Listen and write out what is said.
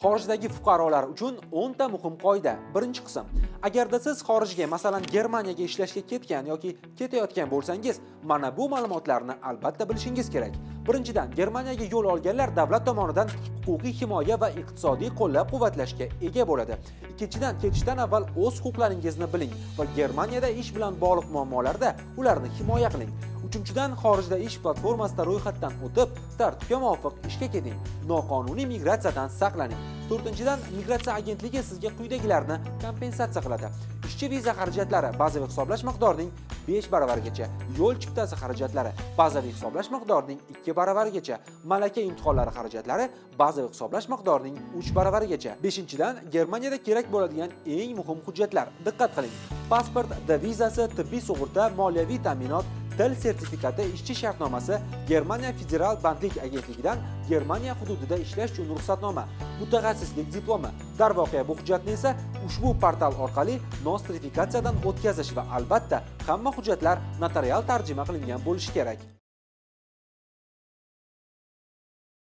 Xorijdagi fuqarolar uchun 10 ta muhim qoida. Birinchi qism. Agarda siz xorijga, masalan, Germaniyaga ishlashga ketgan yoki ketayotgan bo'lsangiz, mana bu ma'lumotlarni albatta bilishingiz kerak. Birinchidan, Germaniyaga yo'l olganlar davlat tomonidan huquqiy himoya va iqtisodiy qo'llab-quvvatlashga ega bo'ladi. Ikkinchidan, ketishdan avval o'z huquqlaringizni biling va Germaniyada ish bilan bog'liq muammolarda ularni himoya qiling. Uchinchidan, xorijda ish platformasida ro'yxatdan o'tib, tartibga muvofiq ishga keting. Noqonuniy migratsiyadan saqlaning. To'rtinchidan, migratsiya agentligi sizga quyidagilarni kompensatsiya qiladi. Ishchi viza xarajatlari bazaviy hisoblash miqdorining 5 baravarigacha, yo'l chiptasi xarajatlari bazaviy hisoblash miqdorining 2 baravarigacha, malaka imtihonlari xarajatlari bazaviy hisoblash miqdorining 3 baravarigacha. Beshinchidan, Germaniyada kerak bo'ladigan eng muhim hujjatlar. Diqqat qiling. Pasport, D vizasi, tibbiy sug'urta, moliyaviy ta'minot, til sertifikati, ishchi shartnomasi, Germaniya federal bandlik agentligidan Germaniya hududida ishlash uchun ruxsatnoma, mutaxassislik diplomi. Darvoqe, bu hujjatni esa ushbu portal orqali nostrifikatsiyadan o'tkazish va albatta hamma hujjatlar notarial tarjima qilingan bo'lishi kerak.